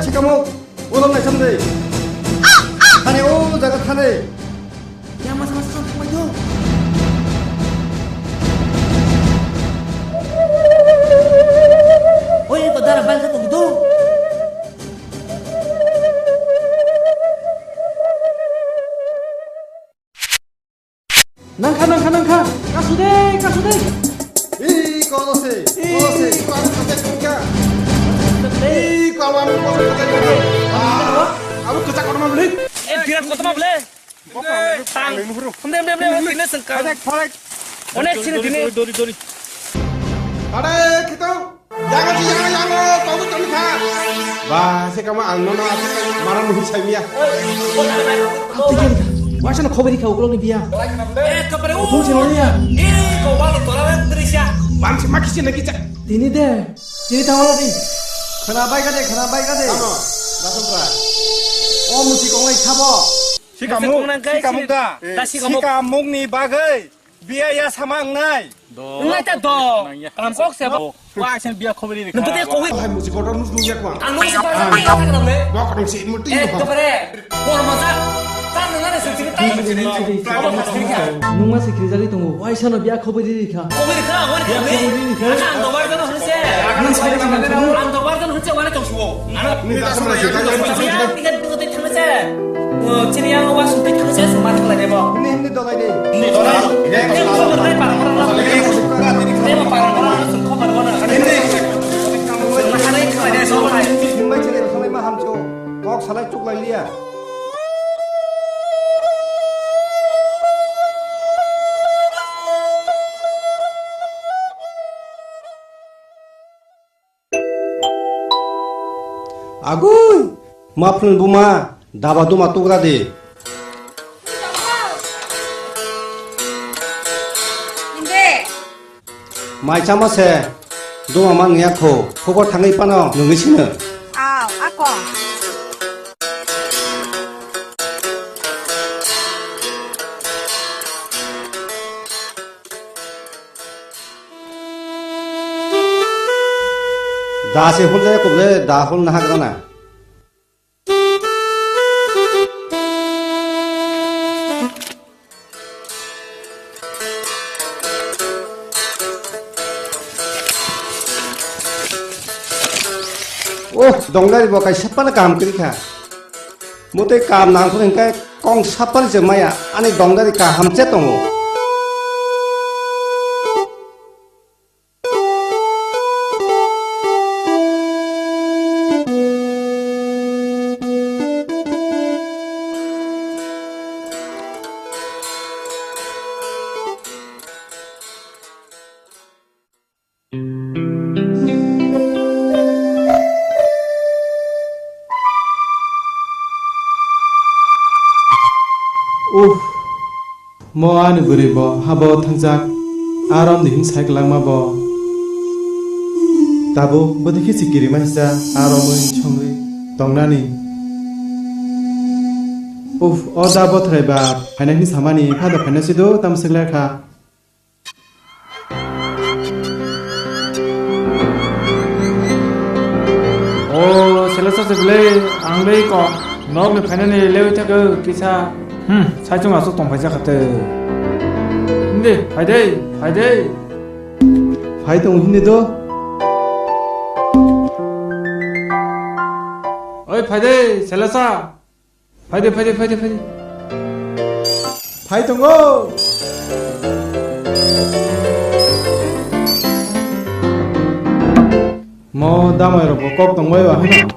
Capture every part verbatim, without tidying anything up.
Sikamo, ulo nai samde. Thane o jaga thane. Ya mas mas sam thangbai do. Oi, ko dara bal ka tu do. Nangkha, nangkha, nangkha. Kasu de, kasu de. Ih, kolo se, kolo se. Ih, kolo se, kolo se. Ih, kolo se, kolo se. Ah, abo kwchak kotorma bwlwi. Eh, birat kotorma bwlwi. Tang. Hemde, hemde, hemde, hemde, sengkang. Onek sini dini. Dori, dori. Ade, khito. Yango si, yango, yango, tongo, tongo kha. Ba, se kama ang nono asuk mara muhi saimia. Waisa no khobori kha uklok ni biya. Othom se nono ya. Bam se makisi na kicha. Tini de, tini tawala di. Khana bai kade, khana bai kade. Tamo, dasam pra. O musi konglai sabo. Sikamuk, sikamuk da. Sikamuk ni bagwi. Biya ya sama wngnai. Wngnai ta do. Nang ya. Kam kok se bo. Wa asen biya khobori rikha. Nang bete koi. Hai musi kotor nus nung yak ma. Ang nung se pa sa pa sa nang le. Bok nung se muti. Eh, to pare. Ko ma sa. Ta nang na se ti ta. Nung ma se khiri jali tongo. Waisa no biya khobori rikha. Khobori rikha, khobori rikha. Ang do bar jano hwnse. Ang do bar jano hwnse wale tong suo. Ang ni ta sama se. Chini yang wa sung tei thangse sung ma thanglai debo. Ni himni dolai de. Ni dolai. Ni khobor nai para para. Ni ma para para sung khobor bona. Ni ma hanai khlai de so hai. Himbai chini salai ma hamcho. Kok salai chuk lai liya. Agui, ma phun buma, daba duma tugra di. Inde. Mai chama se, duma man ya kho, khobor thangwi pano nungwi sino. Aw, ako. Da se hol jaya kok le, da hol na hagra na. Oh, dongdari bo kaisa phano kaham kwrwi kha. Motwi kaam nangkukhe hwnkhe kong sapari se maya, ani dongdari kaham se tongo. Uff, mo ani bwrwi bo habo thangjak, arom ni hin sai kwlangma bo. Tabuk bwdikhe se kirimaisa aromwi songwi tongnani. Uff, o da bothrai ba phainai hin samani phado phainai sido tam swkler kha. O, selesa se bwle, ang le kok nok ni phainani lewi thakgwi kisa, hmm, saichung aswk tong phaijak kha tei. Hindi, phai dei, phai dei. Phai tong hindi do. Oi, phai dei, selesa. Phaidi, phaidi, phaidi, phaidi. Phai tongo. Mo damai rok bo kok tong bai ba hino.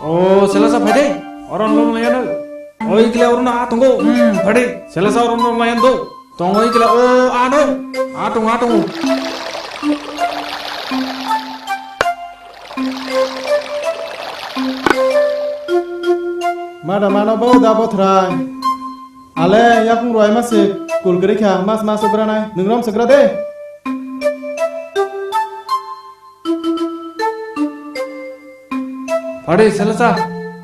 O, selasa phaidi. Oro no laya no. O, ikla oro no a tongo. Hmm, phaidi. Selasa oro no laya do. Tongo ikla o a no. A tongo, a tongo. Mada mano bo da bothrai. Ale, yakung rwai ma se kul kwrwi kha, mas mas ugra nai, nwng rom se gra de. Phadi, selesa,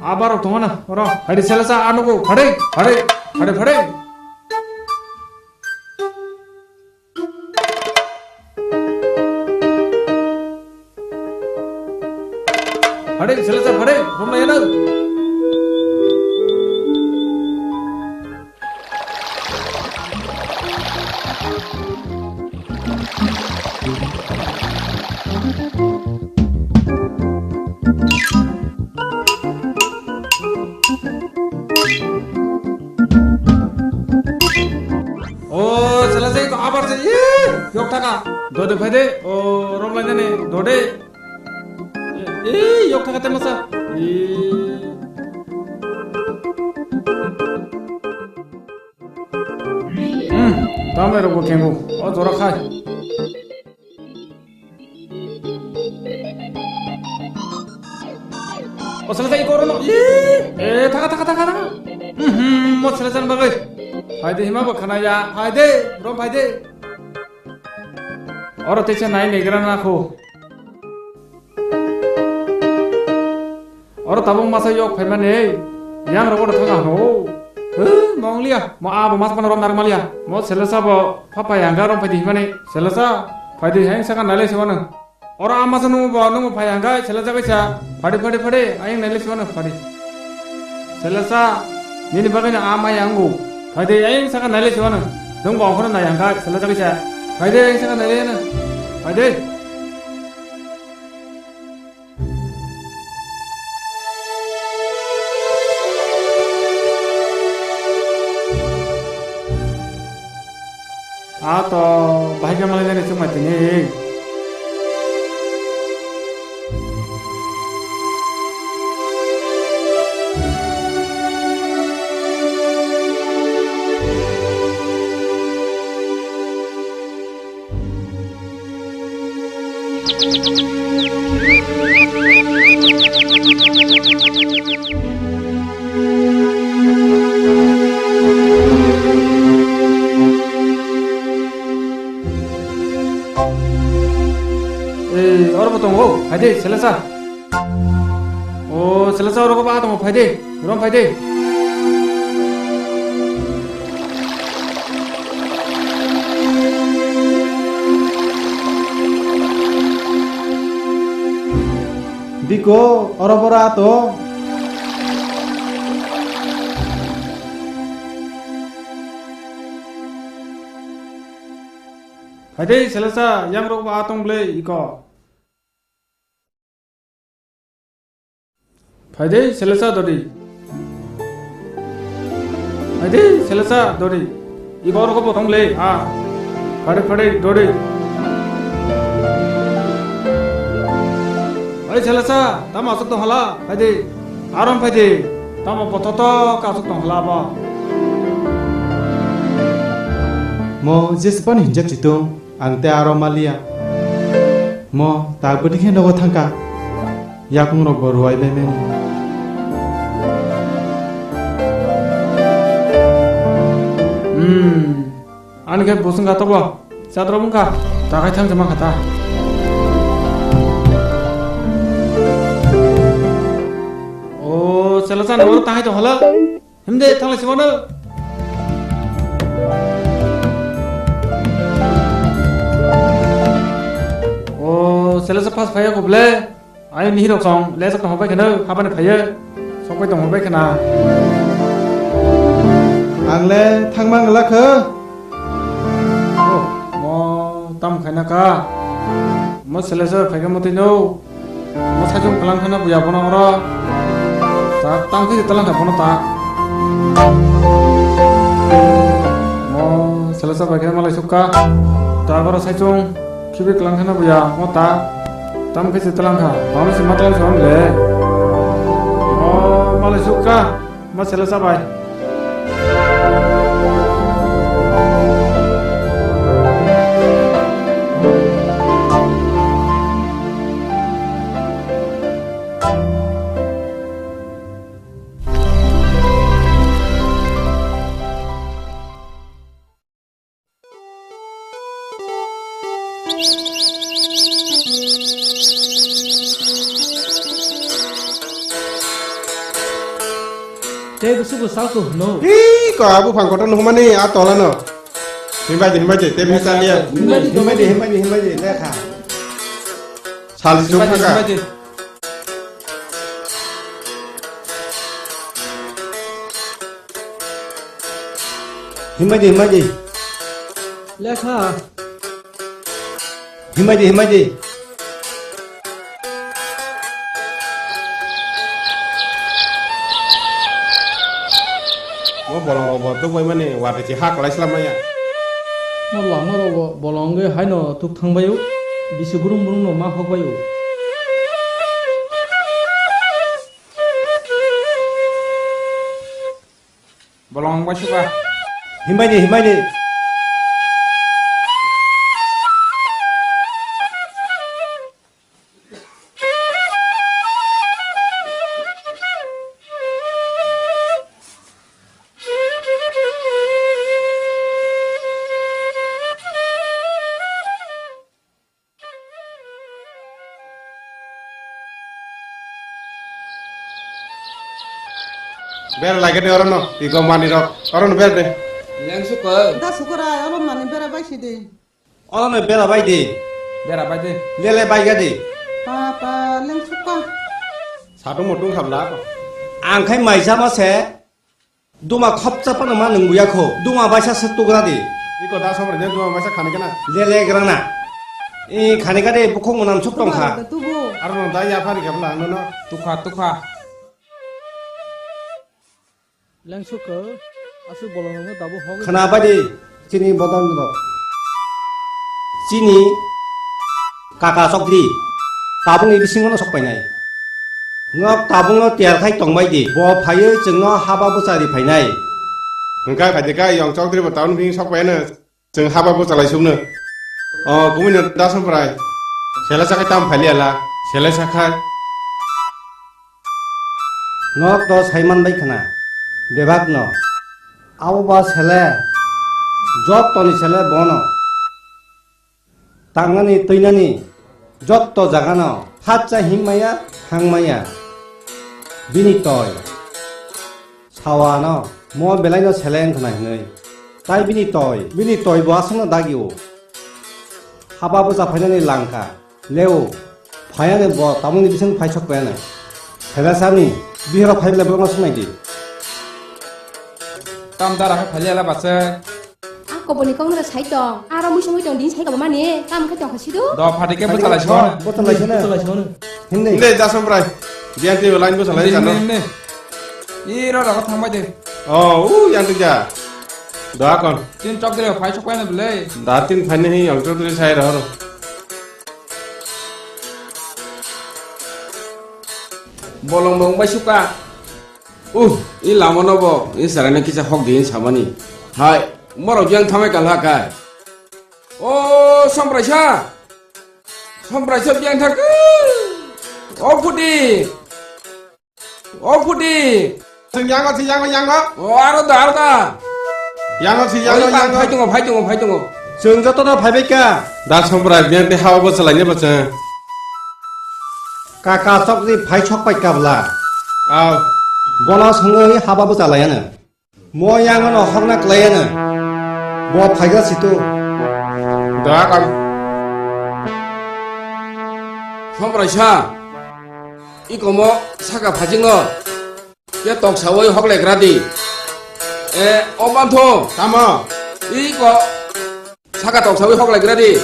abar tongo na, oro. Phadi, selesa, anugo, phadi, phadi, phadi, phadi. Phadi, selesa, phadi, romlai na. O, selesa, iko abar se, ih, yok thaka. Dode phai de, o, romlai nani, dode. Ih, yok thaka te masa. Ih. Hmm, tamle rok bo khengo. O jora khai. O selesa iko rono. Ih, eh, thaka, thaka, thaka, thaka. Hmm, hmm, mo selesa bagwi. Phai de hima bo khana ya. Phai de, bro, phai de. Oro teisa nai negra na kho. Oro tabuk masa yok phaimani, yang rogo thanga hano. He, monglia, mo abo mas pano rom narmaliya. Mo selesa bo pha phai hanga rom phaidi himani. Selesa, phaidi hang saka nale siwano. Oro ama sa nungbo, nungbo phai hanga, selesa kaisa. Phadi, phadi, phadi, ayang nale siwano, phadi. Selesa, nini bagwi no ama yango. Phaidi, ayang saka nale siwano. Nungbo ongkhono nai hanga, selesa kaisa. Phaidi, ayang saka nale na. Phaidi. A to bahai khe malai nani chukmai tini. Ei, oro bo tongo, phaidi, selesa. O, selesa oro bo ba tongo, phaidi, rom phaidi. Diko, oro bora to. Phaidi, selesa, yang rok ba tong ble, iko. Phaidi, selesa dodi. Phaidi, selesa dodi. Iko oro ko botong le, ha. Phade, phade, dodi. Hai, selesa, tamo asuk tong hala, phaidi. Arom phaidi, tamo bototo ka asuk tong hala bo. Mo jesepani hinjak chitung. Ang tei aro maliya. Mo tak bwtwi khe nogo thangkha. Yakung rok bo ruwai bai mani. Hmm. Ani khe busung gato bo. Chat rok wngkha. Takai thang jama kha ta. O, chela chan bo tahai tong hala. Himde thanglai sibano. O, selesa pas phaiya ko ble. Ayo ni hirok song, lesa tong bai kheno, habani phaiya. Sokoi tong bai khena. Ang le thangma ngla kho. Oh, mo tam khaina ka. Mo selesa phaikha mo tino. Mo saichung kwlang kheno buya bono oro. Ta, tang khe talang kha bono ta. Mo selesa bai khe malai sukha. Ta oro saichung khibi kwlang kheno buya mo ta. Tam khe talang kha. Bang si ma talang sa le. Mo malai sukha. Mo selesa bai. Tei busu bo salko hwno. Ih, ko abu phang kotor nuhmani a tola no. Himbai di, himbai di, tei bisa dia. Himbai di, himbai di, himbai di, himbai di, lekha. Salji sung thaka. Himbai di, himbai di. Lekha. Himbai di, himbai di. Mo bolong rok bo tuk bai mani watwi chi ha kwlai slam maya. Mo lama rok bo bolong wngwi haino tuk thang bai o. Bisi brum brum no ma hok bai o. Bolong bai suka. Himbai di, himbai di. Ber lagi de orono, iko mani rok, orono ber de. Leng suko. Da sukura, oro mani bera bai sidi. Orono bera bai di. Bera bai di. Lele bai ga di. Papa, leng suka. Satung mutung khamla. Ang khai maisa ma se. Duma khopcha phano ma nungbuya kho. Duma baisa se tugra di. Iko da somre je duma baisa khani kana. Lele grana. E khani kade bukhung munam suk tong kha. Tubu. Aro no da ya phari khabla no no. Tukha, tukha. Lengsuk kho. Asu bolong no dabu hog. Khana badi. Chini bodol no. Chini kaka chokri tabungni bisingo no sok painai. Nok tabungno tiyar khai tongbai di. Bo phaiwi chwngno haba bwchari phainai. Hwnkha khaidi kha yong chokri bo tabung bini sok paino chwng haba bwchalai sukno. O kumui no da somprai. Sela sakai tam phali ala. Sela sakai. Nok to saiman bai khna. Bebak no. Abo ba sele, jottoni sele bono. Tangnani twinani jotto jagano phatsa himmaya thangmaya. Bini toi sawano mo belaino sele wngkhna hinwi. Tai bini toi, bini toi bo aswkno dagio. Haba bwsa phainani langkha. Leo, phayani bo tamoni bising phai sok payana. Phela sani, bihoro phai bela borokno swnai di. Tam dara khe phali ala bachai. A koboni kok nora sai tong. Aro mui songwi tong din sai kabo mani. Tam khe tong khasidu. Do phati khe bwchalai sona. Bwchalai sona. Bwchalai sona. Hindi. Hindi, ja somprai. Biyan twi line bwchalai jano. Hindi, hindi. Iro rogo thangbai de. Oh, u yang twi ja. Do akon. Tin chok de phai sok payana bele. Da tin phai ni hi yang chok de sai ro. Bolong bong bai suka. Uh, i lama no bo, i sarai no kisa hok di samani. Hai, moro jang thamai kal ha kai. O, sompraisa. Sompraisa biang thak. O, phuti. O phuti. Sing yango, sing yango, yango. O, aro da, aro da. Yango, sing yango, yango. Phai tongo, phai tongo, phai tongo. Chwng joto no phai bai kha. Da somprai biyan twi haba bwchalai ni bwchang. Kaka sok ni phai sok pai kabla. Aw. Bono songwi haba bwchalai ano. Mo yango no hokna kwlai ano. Bo phai ga situ. Da kam. Sompraisa. Ikomo saka phajingo. Ke toksawi hoklegra di. E, o mantho. Tamo? Iko saka toksawi hoklegra di.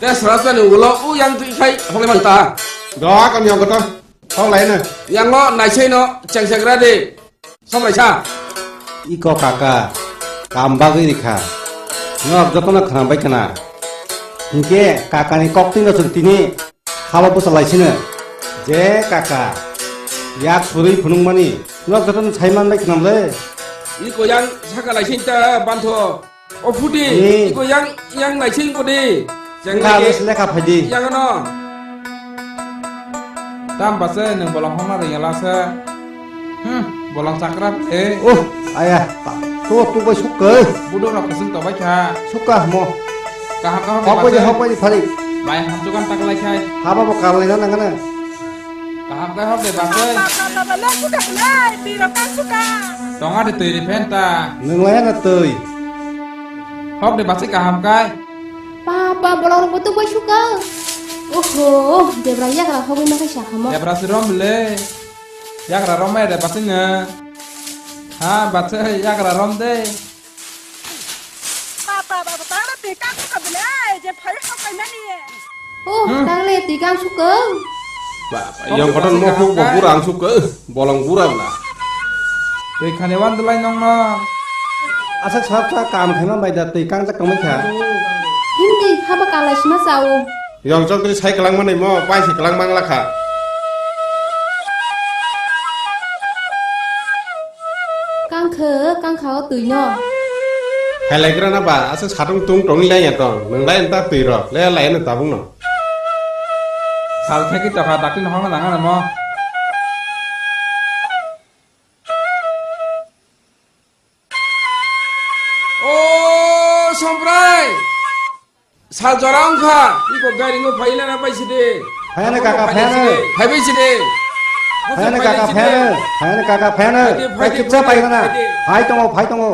Te sarasani ulo u yang twi khai hoklai manta. Do akon yang koto. Hoklai na. Yango naisai no chengsegra di. Somraisa. Iko kaka. Kam bagwi rikha. Nok jotono khna bai khna. Hinkhe kakani koktwino chwng tini haba bwchalai sino. Je kaka, yak surwi phunukmani, nok jotono sai manbai khwnam le. Iko yang saka lai sinta bantho. O phuti, ni. Iko yang, yang lai sin kodi. Jeng lai lekha phaidi. Yang no. Tam base nang bolang hongna ringala se. Hmm, bolang chakra phe. Oh, aya, ta, to tu bai sukka. Budok rok kusung to bai kha. Sukka mo. Kaham kaham. Hok bai, hok bai phari. Bai hamchukan tak lai khai. Haba bo kal lai na nang na. Kaham kaham de base. Baba baba lo suka lai, piro kan suka. Tonga de twi ri phen ta. Nwng lai na twi. Hok de bachai kaham kai. Papa, bolong rok bo tubui suka. Oho, debra yagra hogwi ma kaisa hamo. Debra si rom le. Yagra rom mai de bachai nw. Ha, bachai yagra rom de. Papa, papa, papa, twi kang suka bwle, je phai hok kai mani. Oh, hmm. Tangle twi kang suka. Ba, ba, yang kotor mo phuk bo kurang suka, bolong kurang na. Twi khane wan dulai nong no. Asa sab sa kam khaima bai da twi kang jak tongmai kha. Hindi haba kalai sima sao. Yong chok twi sai kwlang manai mo, pai si kwlang mang lakha. Kangkhe, kangkha o twi no. Hai lai gra na ba, asa satung tung tong lai ya tong, nang lai ta twi ro, le lai na tabung no. Sal theki tokha dakti no hong na nang mo. O Somprai! Sal jora wngkha, iko gari no phaila na paisi de. Phayana kaka, phayana. Phai paisi de. Phayana kaka, phayana. Phayana kaka, phayana. Phai de, phai de, phai de, phai de. Phai tongo, phai tongo.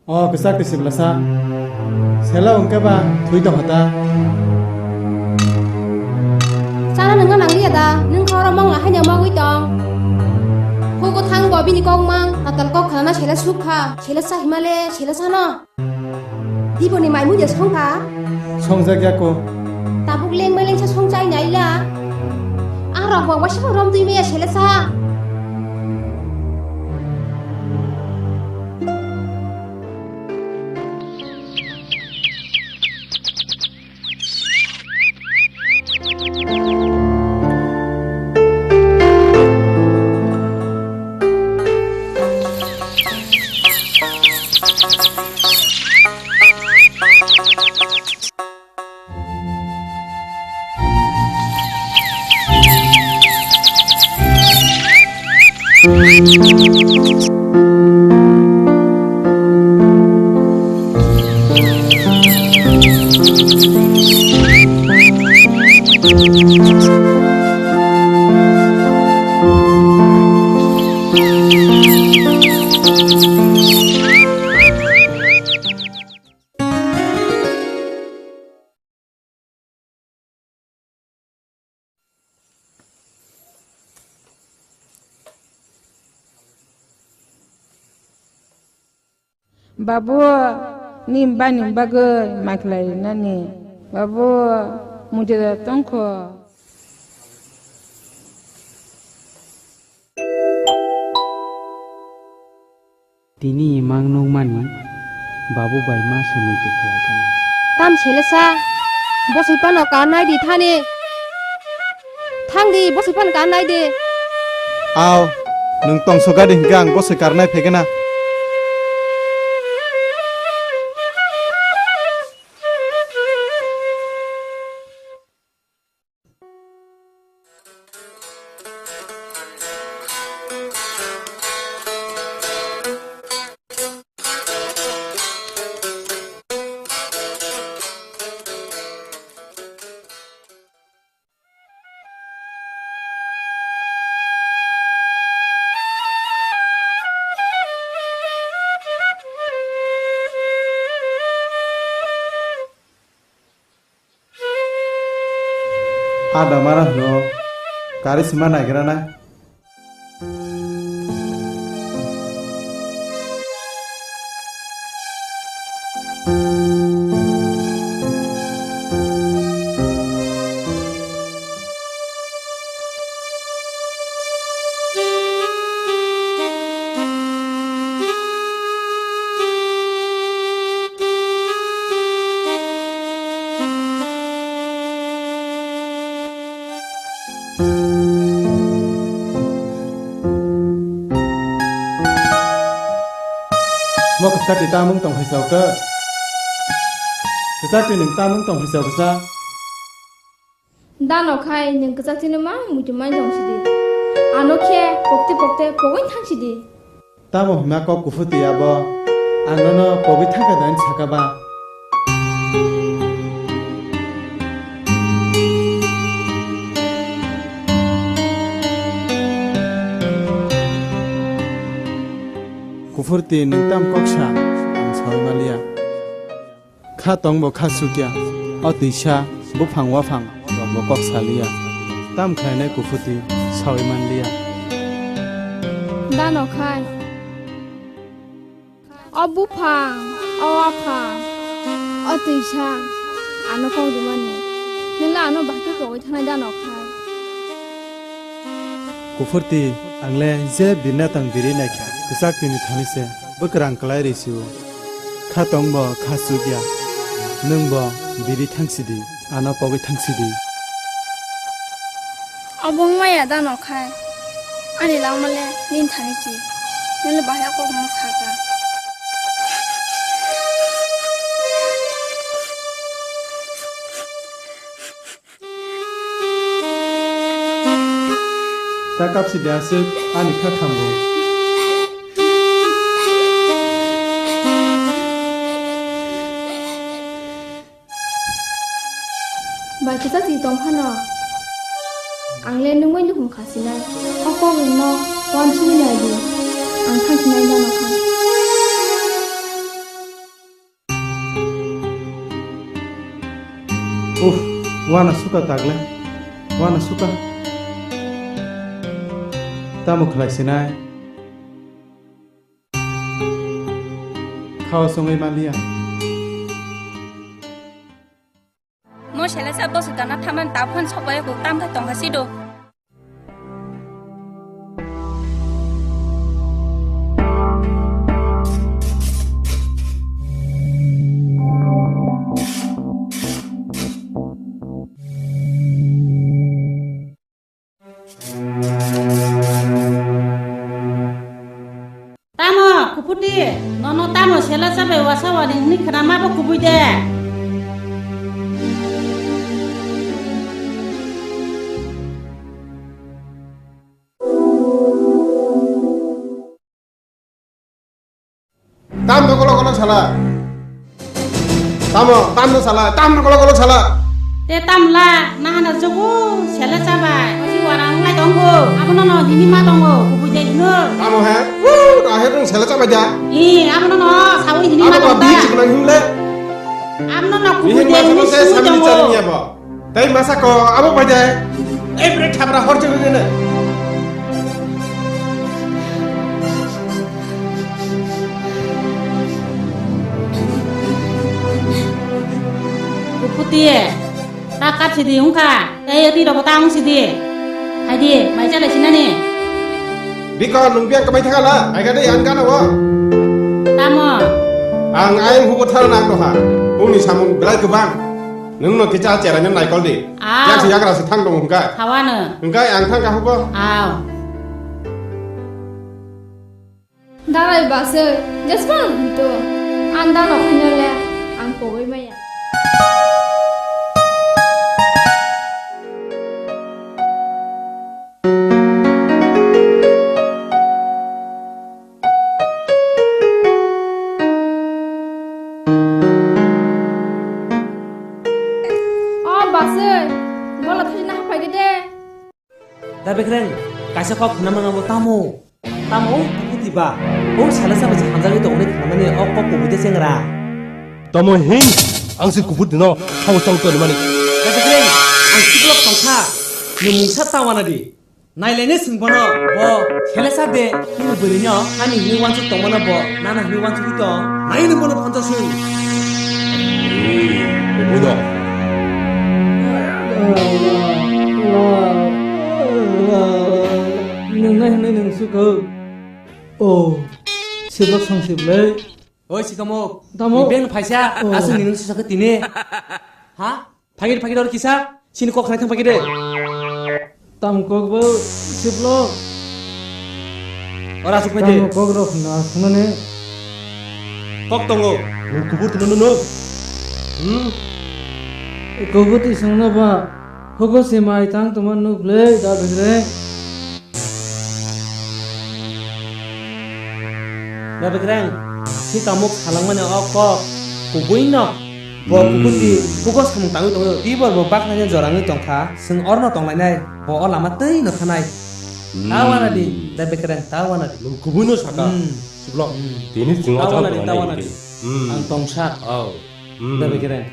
O kwchak twi siblasa. Selo hwnkhe ba thwi tongkha ta. Chana nungna nangliya da, nung kha oro mongla haino mogwi tong. Hugo thang bo bini kok mang, tatal kok khanana sele suk kha, sele sa himale, sele sano. Diboni mai mui de songkha? Songjak ya ko. Tabuk lengma lengsa songchai naila. Ang rok bo waisa rom twi maya sele sa. Babu, ni bani bagwi mai khlai rinani. Babu, mujura tongkho. Tini imang nukmani babu bai ma se muitu khlai kha. Tam selesa, bosoi phano kar nai di thani. Thang di, bosoi phano kar nai di. Aw, nwng tongso gadi hinkhe ang bosoi kar nai phai khe na. Ada mana hwno, kari sima nagira na. Mo kwchak twi tamung tong phaisao khe. Kwchak twi nwng tamung tong phaisao bwsa. Da nokhai nwng kwchak twi no ma muitu mai tong sidi. Ano khe pokte pokte pogwi thang sidi. Tamo hwnma kok kuphur twi abo? Ang nono pogwi thangkha da hwn saka ba? Kuphur twi nwng tam kok sa, ang saui manliya. Kha tong bo kha sukya, o twisa, buphang waphang rok bo kok saliya. Tam khlainai kuphur twi saui manliya. Da nokhai. O buphang, o waphang, o twisa, ano kok rimani. Nwng le ano bahai khe pogwi thangnai da nokhai. Kuphur twi, ang le je birna tang biri naikha, kwchak twi ni thani se, bwkrang kwlai rwi si o. Kha tong bo kha sukya, nwng bo biri thang sidi, ano pogwi thang sidi. Obo wngmaya da nokhai, ani langma le nini thani si, nwng le bahai kok no saka. Ta kapsi de aswk ani kha thango. Bai kisa si tong phano. Ang le nwng bai nukhung khasinai. O kok rwngno uansugwi nai di. Ang thangsinai da nokhai. Uff, uana suka tagle, uana suka. Tamo khlai sinai? Khao songwi manliya. Mo selesa bosu tana thaman ta phone sokoya ko tam kha tongkha sido. Tamo, kuputi, nono tamo sela chabai wasa wani hwnwi khwnama bo kubui de. Tam no kolo kolo sala. Tamo, tam no sala, tam no kolo kolo sala. Te tam la, na hana jogo, sele chabai. Osi wara nglai tongo. Abono no hini ma tongo, kubui jai hino. Tamo he? Woo, rahe rung sele chabai da. I, abono no, sawi hini ma tongo. Abo ba bi chikna himle. Abono no kubui jai hini sui tongo. Tei masa ko abo pai de. Ei bre thabra hor jeng rene. Kuputi, ta kap sidi ungkha. Tei ri rogo ta ung sidi. Hai di, mai chalai sinani. Biko nung biang kamai thangala. Ai gade yan gana wo. Tamo. Ang ayang hubo thara nang doha. Ungni samung belai kebang. Nwng no kicha cherai no naikol di. Aw. Yang si yagra si thang dong hwnkha. Hawano. Hwnkha ang thang ka hubo. Aw. Darai basoi, jespan hunto. Anda no khaino le, ang pogoi maya. O basoi, bola thai na hapai de. Da bekreng, kaisa kok khna mano bo tamo. Tamo o kubuti ba. O sala saba se hamjagwi tongni khnamani o kok kubuti chengra. Tamo hin, ang si kubuti no, tamo chong toni mani. Da bekreng, ang siklok tongkha. Ni mungsa tawana di. Nailaini swng bono, bo khelesa de, nini bwrwino ani hwnwi uansuk tongmano bo, nana hwnwi uansugwi tong, naino bono phansa swng. Ee, obono. Nwngnai hwnwi nwng sukho. O, siblok song siblai. Oi, sikamo. Tamo. Ni beng phaisa, oh, aswk ni nung sisakhe tini. Ha? Phagir, phagir or kisa? Sini kok khnai thang phagir de. Tam kok bo siplo. Ora aswk mai de. Tam kok rok na khunane. Kok tongo. Nwng kubur tino nwng. Hmm. Kubur tisongno ba. Hugo se mai tang tongma nuk le da begreng. Da begreng. Si kamuk salangmani o kok. Kubui no. Bo kubun di. Hugo samung tangwi tongo. Tibor bo baknani jorangwi tongkha. Seng orno tonglainai. Bo o lama tei no thanai. Ta wana di. Da begreng. Ta wana di. Nwng kubui no saka. Hmm. Siblok. Hmm. Tini singo ta wana di. Ta wana di. Hmm. Ang tongsa. Oh. Hmm. Da begreng.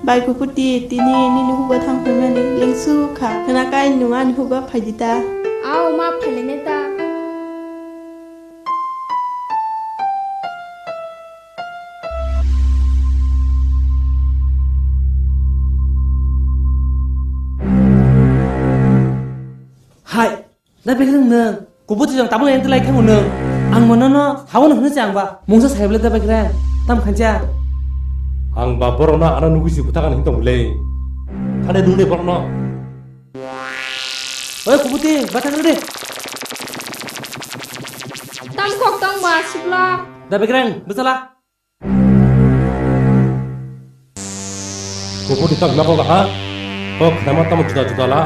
Bai Kuputi, tini nini huba thang phaimani lengsu kha. Khna kai nwng ani huba phaidi ta. Ao, ma phailene ta. Hai. Da begreng nwng, kubui twi jang tabuk yang telai khe nwng. Ang mono no hawan hwnwi chang ba. Mungsa sai bwle da begreng. Tam khancha. Ang ba borok no ano nugui si bwthakan hin tong bwle. Thane nung de borok no. Oi kubui twi, bwthang de. Tam kok tong ba, siblo. Da begreng, bwsala. Kuputi tamo nokol ha? Kok khnama tamo juda juda la.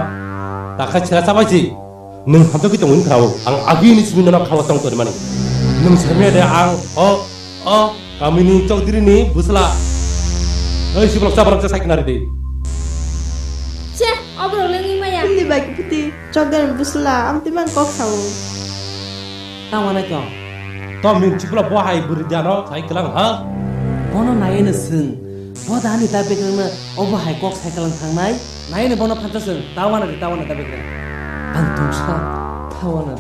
Takha chera chabai si. Nwng hamto ki tongwini khnao. Ang agi ni simi nono khawa tong tori mani. Nwng sami de ang o o kamini chokdiri ni busla. Oi siblok chabrok cha saikna ri de. Che, obrok lengwi maya. Hindi bai Kuputi. Chokdani busla, amtwi mang kok sao. Tamo nai tong. Tong min chikla bo hai bwrwi diano sai kwlang ha. Bono nai eno swng. Bo da ani da begreng no obo hai kok sai kwlang thangnai. Nai eno bono phansa swng. Tawana di, tawana da begreng. Ang tongsa, tawana.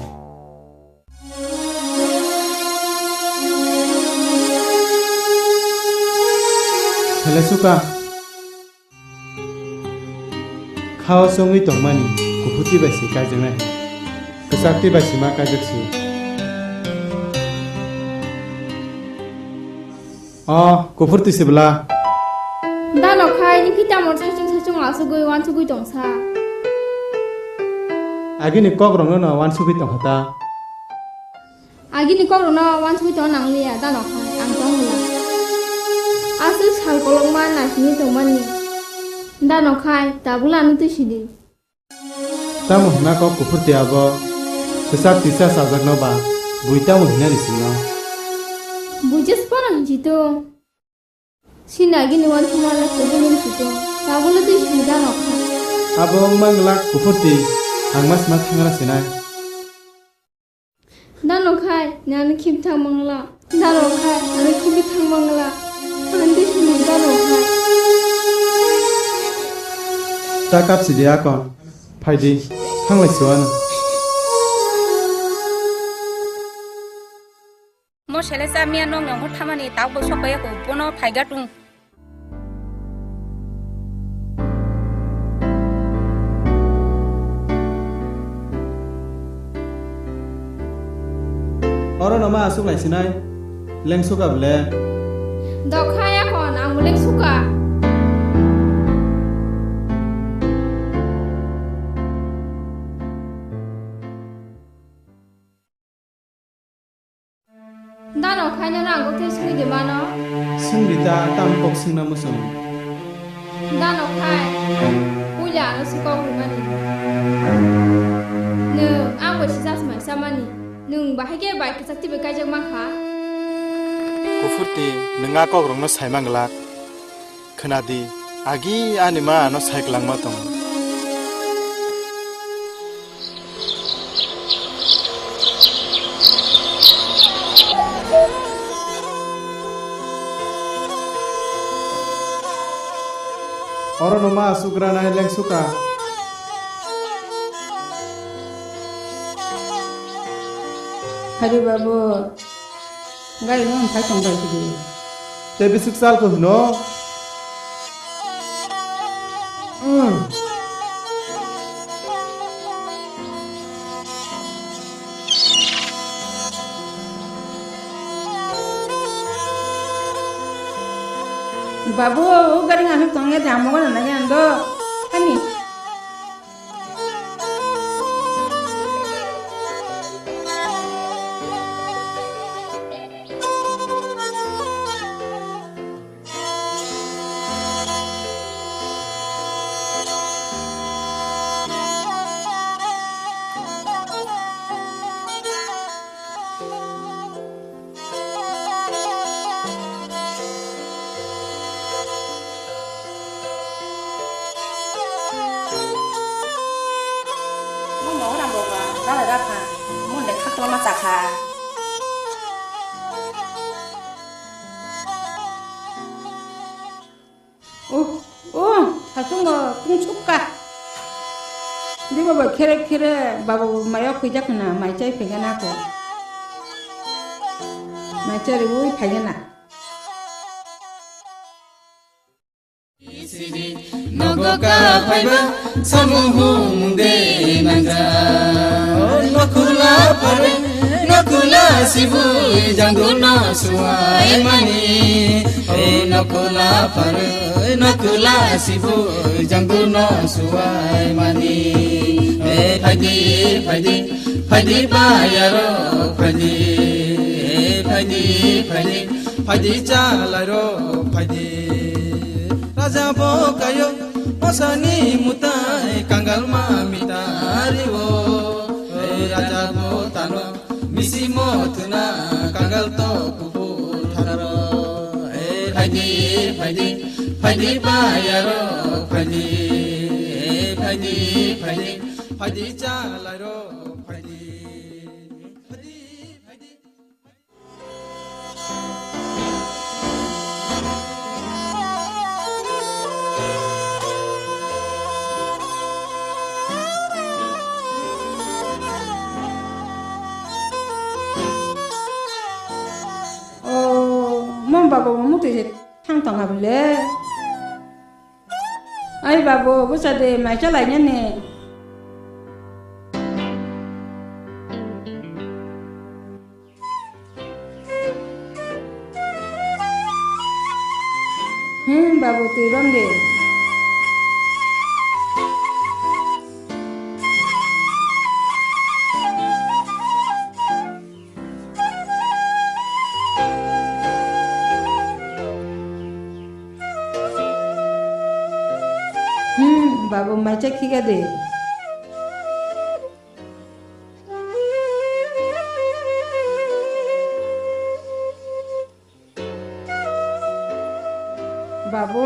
Hele suka. Khao chongwi tongmani, kuphur twi bai se kaijaknai. Kwchak twi bai se ma kaijak se. O, kuphur twi se bwla. Da nokhai, ni phi tamo saichung saichung asugwi wansugwi tongsa. Agini kokrokno no wansugwi tongkha ta. Agini kokrokno wansugwi tongna nangliya, da nokhai, ang tong bwla. Aswk sal kolokma naisingwi tongmani. Da nokhai, tabukla ano twi sidi. Tamo hwnna kok kuphur twi abo kwchak twisa chajakno ba bui tamo hwnna ni singno? Buijes phano hinsi tong. Sini agini wansukma le kubuni hinsi tong. Tabukla twi sidi da nokhai. Abo wngma glak kuphur twi ang ma sima thangra sinai. Da nokhai, nani khibithang mangla. Da nokhai, nani khibithang mangla. Andi sini da nokhai. Ta kapsi de akon. Phaidi, thanglai suano. Mo sele cha miya nok nyong hor thamani tabuk bo sok baiya ko, bono phaiga tung. Oro no ma aswk lai sinai? Lengsuka bwle? Dokha ya kon, ang bo lengsuka. Da nokhai no rang kok thai sungwi de mano. Sungdi ta tam kok sungna muchung. Da nokhai puila ano si kok rwmani. Nwng ang bai si chasmai chamani. Nwng bahai khe bai kwchak twi bai kaijak mankha. Kuphurti nwng a kok rokno sai manglak. Khwnadi, agi ani ma ano sai kwlangma tongo. Oro no ma aswk ranai lengsuka. Hari babu. Gari no phai tong bai kidi. Te bisik sal ko hino. Hmm. Babu, o gari ngam tong ya, jamo ko na ya ando. Ani. Chakha. Oh, oh, hatungo tungsukka. Di baba khere khere baba maya khuijak na mai chai phegana ko. Mai chari ui phegana. Nogo ka phaiba samuhung de nangja. Nokula pare, nokula sibu jangdu no suai mani. Hey, nokula pare, nokula sibu jangdu no suai mani. Hey, phaidi, phaidi, phaidi bayaro phaidi. Hey, phaidi, phaidi, phaidi chalairo phaidi. Raja bo kayo, osani mutai kangal ma mitari o. Hey, raja bo tano. Misi mothuna kangal to kubur tharo. Eh, phaidi, phaidi, phaidi bayaro phaidi. Eh, phaidi, phaidi, phaidi chalairo phaidi. Phaidi, phaidi. O, mom babo mo mutui se thang tong ha bile. Ai babo, bwsa de mai chalai nani. Hmm, babu, twi bang de. Hmm, babu, mai cha khiga de. Babu,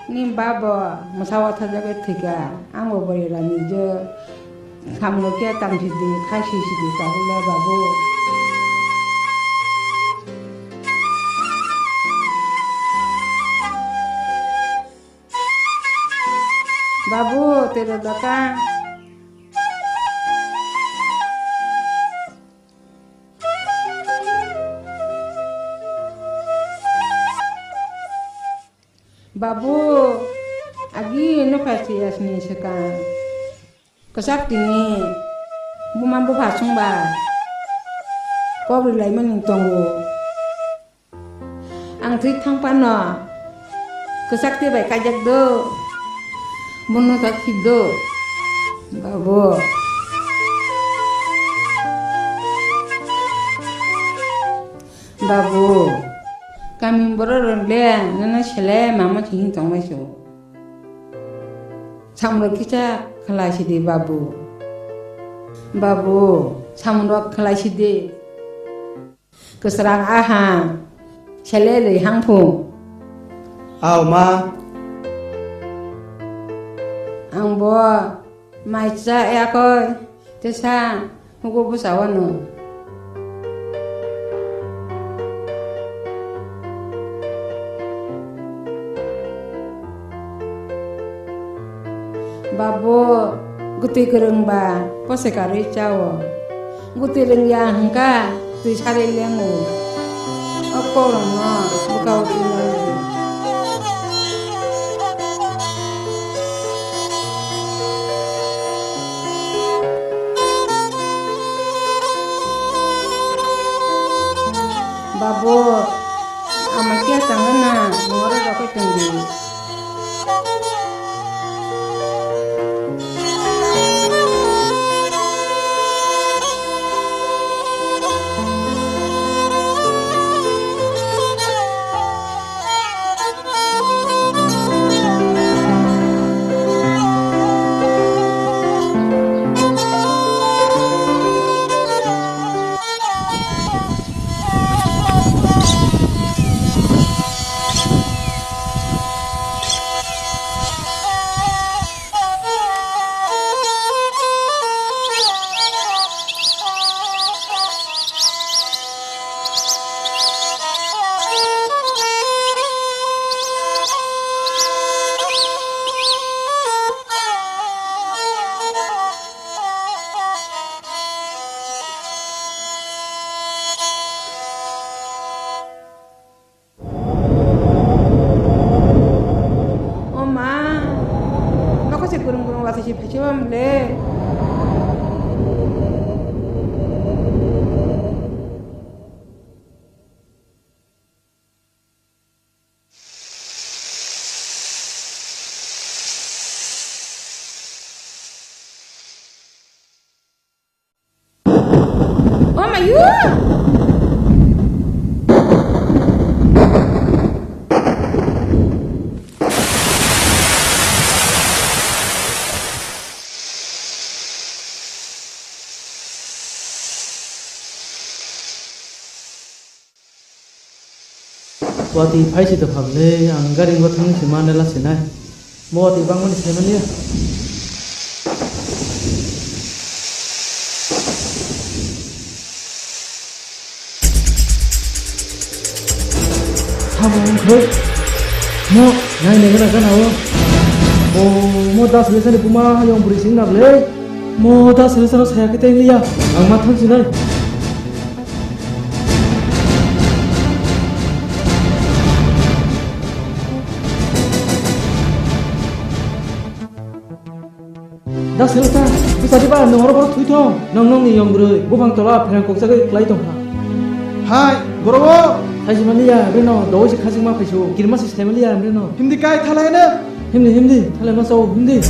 ni babo mwsa wathajagwi thwikha, ang bo bwrwi rani je samung khe tang sidi, khai sisidi, tabukle babu. Babu, tero doka. Babu, agi no phaisi yasni swkang. Kwchak tini buma bupha chwngba kok rwlaimani tongo. Ang thwi thang phano kwchak twi bai kaijak do, bono ta khi do, babu. Babu, kami borok rok le nono sele mama thwngwi tongmai su. Samung rok kisa khlai sidi babu. Babu, samung rok khlai sidi. Kwsrang aha, sele lwi hangphu. Aw ma. Ang bo mai cha yakoi, tesa. Hugo bwsa wano. Babu, gutwi kwrwngba pose karwi chao. Gutwi rwngya hwnkha twi sarwi lengo. O kokrokno bwkha-o twi nango. Babu, ama khe tangna, moro rokoi tongdi. Watwi phai si dopham le, ang gari wngwi thangwi se manwi la sinai. Mo watwi bangmani sai manya. Sabo wngkhe. Mo nai nai gana gana o. O mo das lesani buma hayung bwrwi sing na le. Mo das lesano saya khe tei liya. Ang ma thang sinai. Da selsa, bwsadi ba, nwng oro borok thwi thong. Nwng nwngni yong bwrwi, buphang tola pherang kokjagwi klai tong kha. Hai, borok o! Thaisi maliya, reno, dowai se khachikma phaisu, kirima se slemaliya, reno. Hindi kai thalai na? Hindi, hindi, thalai ma sao, hindi.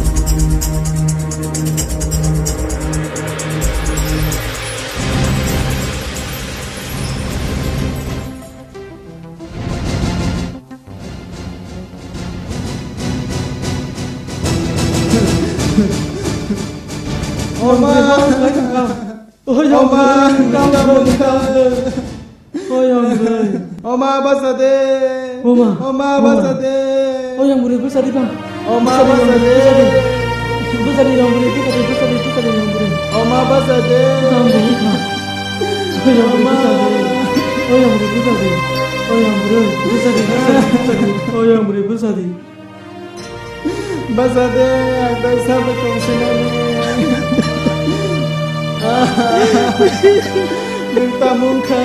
Oma! Oma! Oma, basa de! Oma! Oma, basa de! O yang bwrwi bwsa di bang. Oma, basa de! Bwsa di, yang bwrwi, bwsa di, bwsa di, bwsa di, yang bwrwi. Oma, basa de! Yang bwrwi bwsa. O yang bwrwi bwsa di. O yang bwrwi bwsa di. O yang bwrwi bwsa di, bwsa di, bwsa di. O yang bwrwi bwsa di. Basa de, ang tak sabai tongsinani. Nwng tamung kha.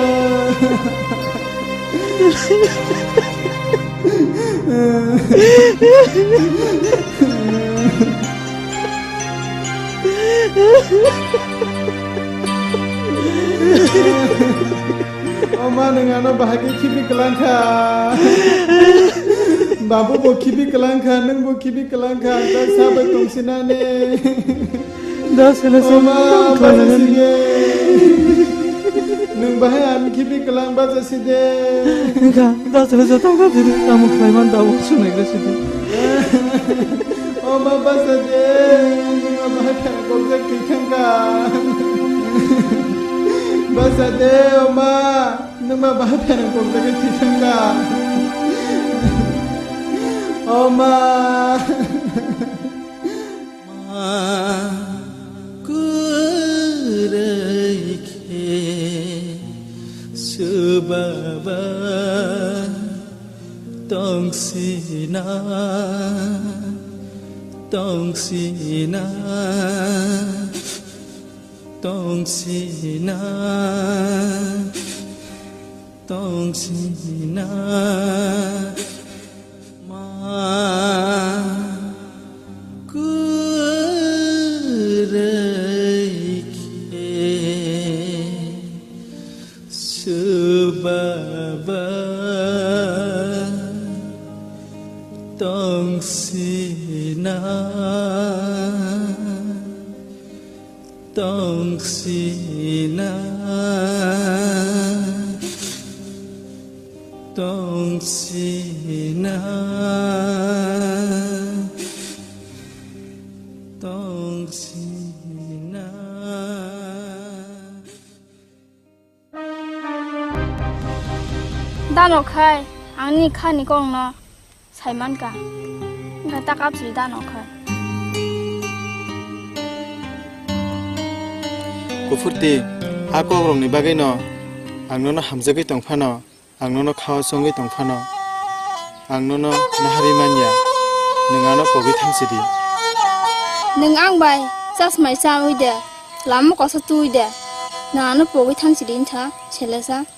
Oma, nwng ano bahai khe khibi kwlang kha. Babu bo khibi kwlang kha, nwng bo khibi kwlang kha, ang tak sabai tongsinani. Da sele se Oma, tong basa khlainani. Sige. Nwng bahai ang khibi kwlang basa side. Wngkha, da sele se tong kha sidi, tamo khlaiman da bo sunai kha sidi. Oma, basa de, nwng ma bahai pherang kokjak thwi thang kha. Basa de, oma, nwng ma bahai pherang kokjak thwi thang kha. Oma. Ma kwrwi khe swbaba. Tongsina, tongsina, tongsina, tongsina. Ma kwrwi khe swbaba tongsina, tongsina, tongsina, tongsina. Dano khai, ang ni kha ni kok no sai man ka. Wngkha ta kap siri dano khai. Kuphurti, a kok rok ni bagwi no ang nono hamjagwi tong phano. Ang nono khao chongwi tong phano, ang nono naharwi manya, nwng ano pogwi thang sidi. Nwng ang bai chasmai chawi de, lama kosa twi de, nwng ano pogwi thang sidi wngkha, selesa.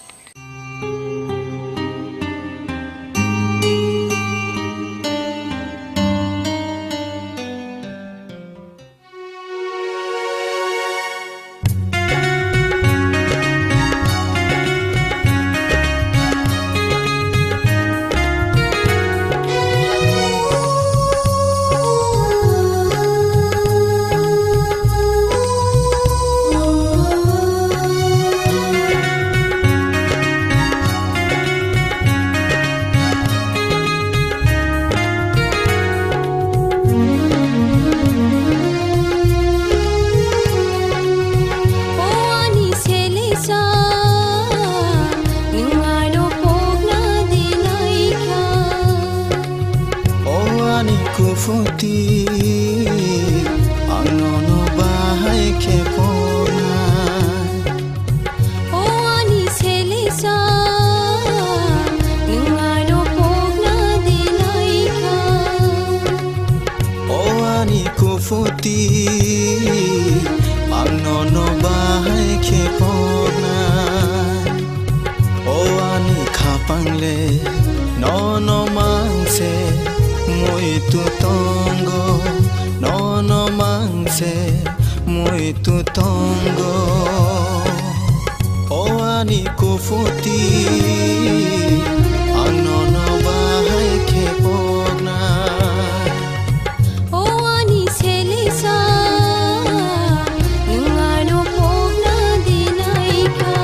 Phuti, ang nono bahai khe poknai. O ani khapang le nono mangse muitu tongo, nono mangse muitu tongo. O ani kuphuti, ang nono bahai khe poknai. O ani selesa, nwng ano pokna dinai kha.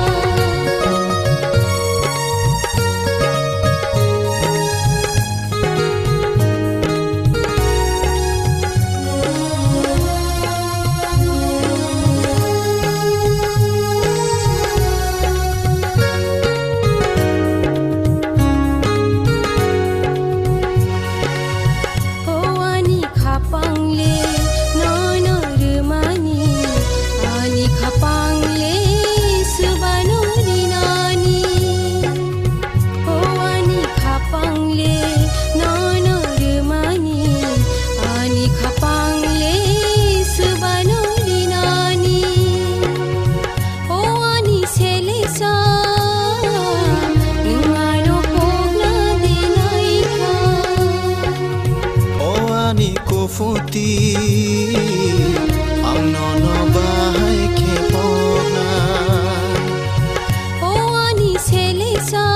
O ani khapang le nono rwmani, ani khapang le swbano rinani. O ani khapang le nono rwmani, ani khapang le swbano rinani. O ani selesa, nwng ano pokna dinai kha. O ani kuphuti, ang nono bahai khe poknai. O ani selesa,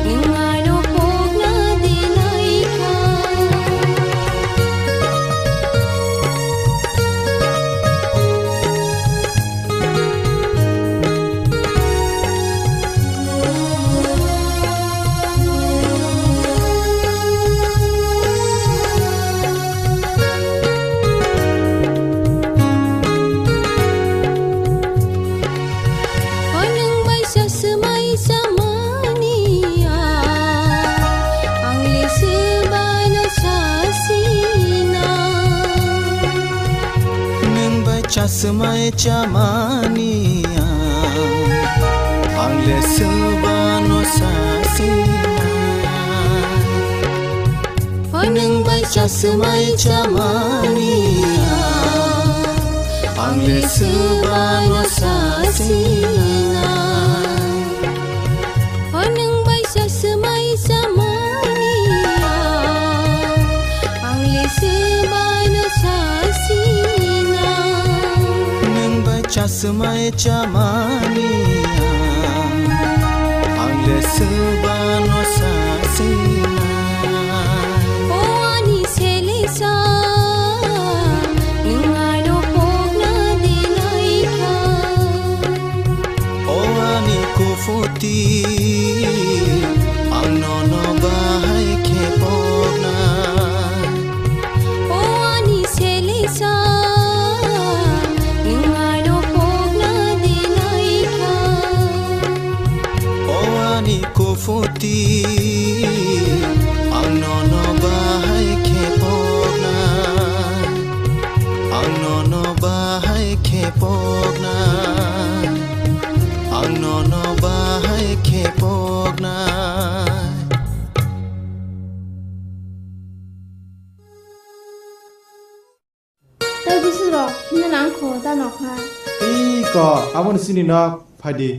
nwng ano pokna dinai kha. O nwng bai sa swmai chamani ang, ang le swbano sasina. Nwng bai cha swmai chamani ang, ang le swbano sasina. O nwng bai cha swmai chamani ang, ang le swbano sasina. O nwng bai cha swmai chamani ang, ang le swbano sasina. Nwng bai cha swmai chamani ang, ang le swbano sasina. O ani selesa, nwng ano pokna dinai kha. O ani kuphuti, ang nono bahai khe poknai. O ani selesa, nwng ano pokna dinai kha. O ani kuphuti, ang nono bahai khe poknai. Ang nono bahai khe poknai. Ang nono bahai khe poknai. Tei bwswk rok himna nang kho ta nokha. Tei ko aboni chini nok phai di.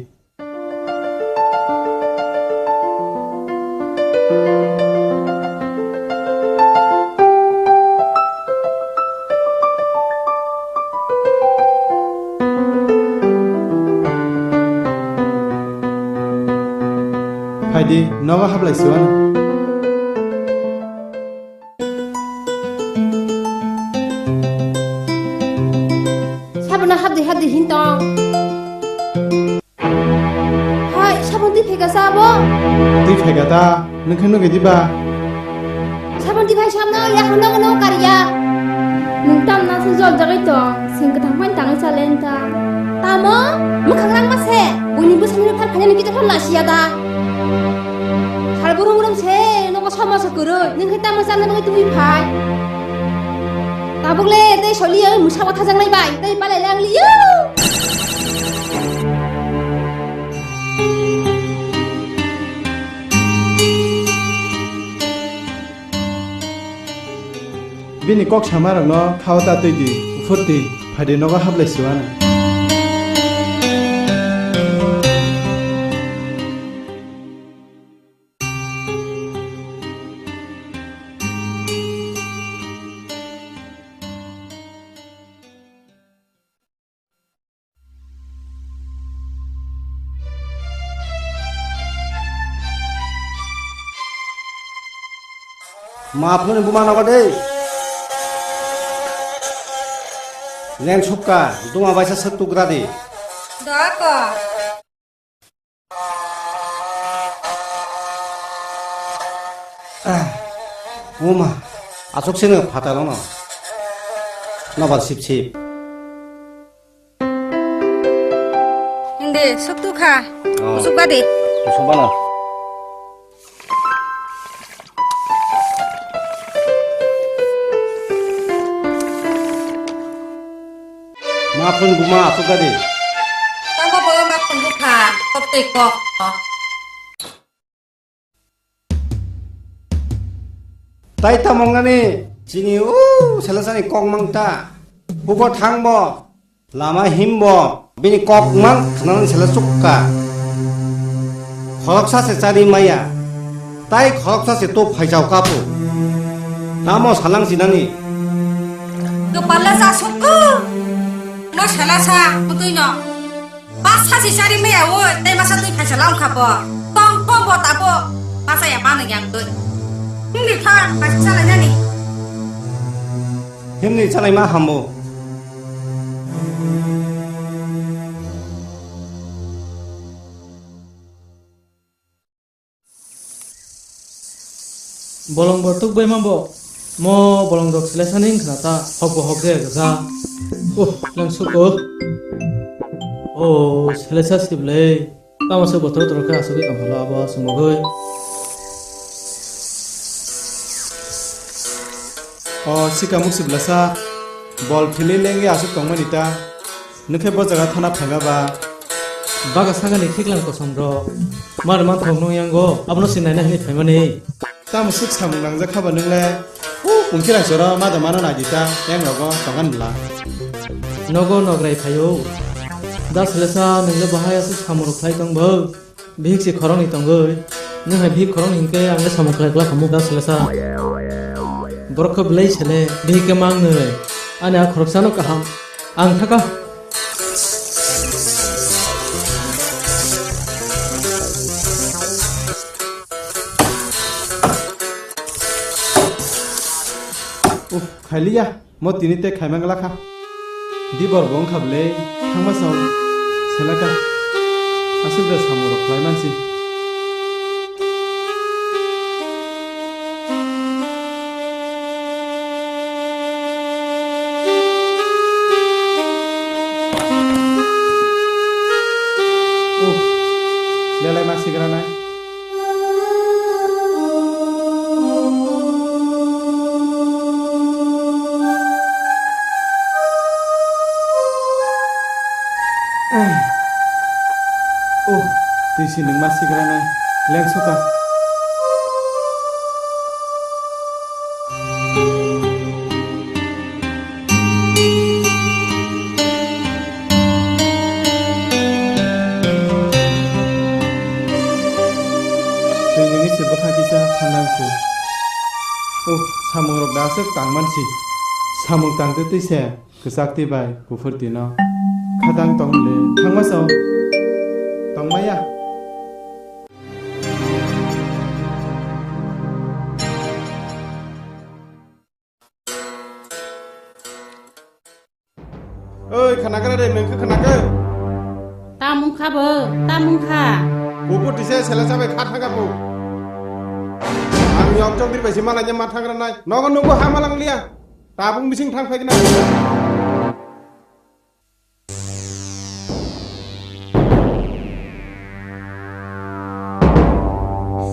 Phai di, nogo hablai siwano. Sabono habdi habdi hin tong. Hai, sabon twi phega sa abo? Twi phega ta, nwng khe nugwi diba? Sabon twi phai samno, ya hwnda hwnda kariya. Nwng tamna se jol jagwi tong, sing kwthang phani tangwi chale wng ta. Tamo? Mwkhang rang ma se, buini bwsani phar phainani kitor phar lasiya da. Sal burum burum se, nogo somosa kwrwi, nwng khe tamo chana bagwi twi phai. Tabuk le tei soli oi mwsa watha jangnai bai, tei palai le ang liyo. Bini kok samarokno khao ta twi di, uphur twi, phai de nogo hablai suana. Ma phone buma nogo de. Len sukka, duma baisa sek tukra de. Doko. Ah, uma, asok sini fatal ono. Nobar sip sip. Hindi, suktu kha. Oh. Usuk badi. Usuk bana. Ma phone buma asuk gadi. Tamo bo ma phone bukha, kok tei kok. Tai tamo wngnani chini u selasani kok mangta. Hugo thangbo, lama himbo, bini kok mang khnani sela chukka. Khoroksa se chari maya, tai khoroksa se to phaijao kapu. Tamo salang sinani. Kepala sa sukku. No selasa, putui no. Basa si sari maya o, tei masa tui phaisa lang kha bo. Tong kom bo tabo. Basa ya mano yang tui. Hindi kha, phaisa chalai nani. Hindi chalai ma hambo. Bolong bo tuk bai ma bo. Mo bolong dok selesa ning khna ta hok bo hok de ga. Oh, lang suko. Oh, selesa siblei. Tamo se botoro toro khe asugwi tong holo abo sumugwi. Oh, sika muk siblasa. Bol philwi lengwi asuk tongmani ta. Nokhe bo jaga thana phaima ba. Baga sagani khiklang kosom rok. Mar man thok nung yango, abono se naina hini phaimani. Tamo suk samung nangjak khaba nung le. Hu, pungkhe raisoro ma da mano nai di ta, yang rogo tongan bla. Nogo nograi phaio. Da selesa nung le bahai asuk samung rok khlai tong bo. Bihik se khoroknwi tongwi, nwng hai bihik khoroknwi hinkhe ang le samung khlai glak hamu da selesa. Borok khe belai sele, bihik khe mangnwi. Ani a khoroksano kaham, ang thaka. Uff, khailiya. Mo tini tei khaimang lakha. Dibor bo wngkha bwle, thangma chao selaka. Aswk da samung rok khlai mansi. Uff, lelai ma sigra nai. Oh, twi si nwng ma sigra nai. Leng suka. Twi nungwi se bwkha kisa thangnang se. Oh, samung rok da aswk tang man si. Samung tang twi twi se kwchak twi bai kuphur twi no. Khatang tong le thangma sao. Tong maya. Oi, khanagra de, nwng khe khanakhe? Tamung kha bo, tamung kha. Bubu tise sela sabai kha thangka bu. Ang yok jok dir bai si malai ma thangra nai. Nogo nugo ha malang liya. Tabung bising thang phai gina.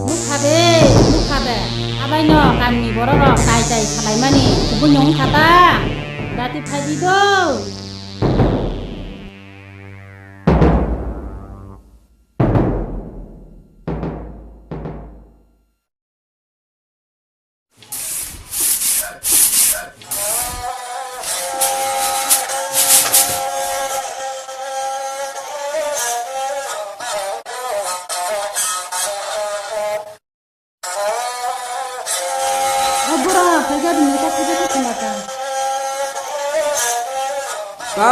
Nukha de, nukha de. Abaino kamni bororok tai tai salaimani kubui wngkha ta. Dati phaidi do.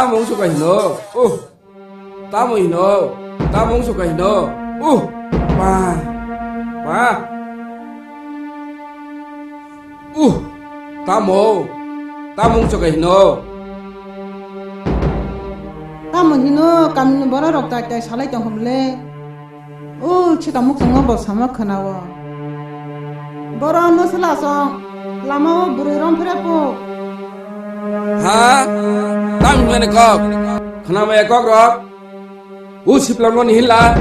Tamo wngsuka hino? Uh. Tamo hino? Tamo wngsuka hino? Uh. Pa. Pa. Uh. Tamo. Tamo wngsuka hino? Tamo hino kamini borok rok tai tai salai tong hom le. O chwta muchungo bo sama khwnao. Boro mwswla song lama o bwrwi rom phre po. Ha? Tang mene kok. Khna maya kok rok. U siplang no nihila.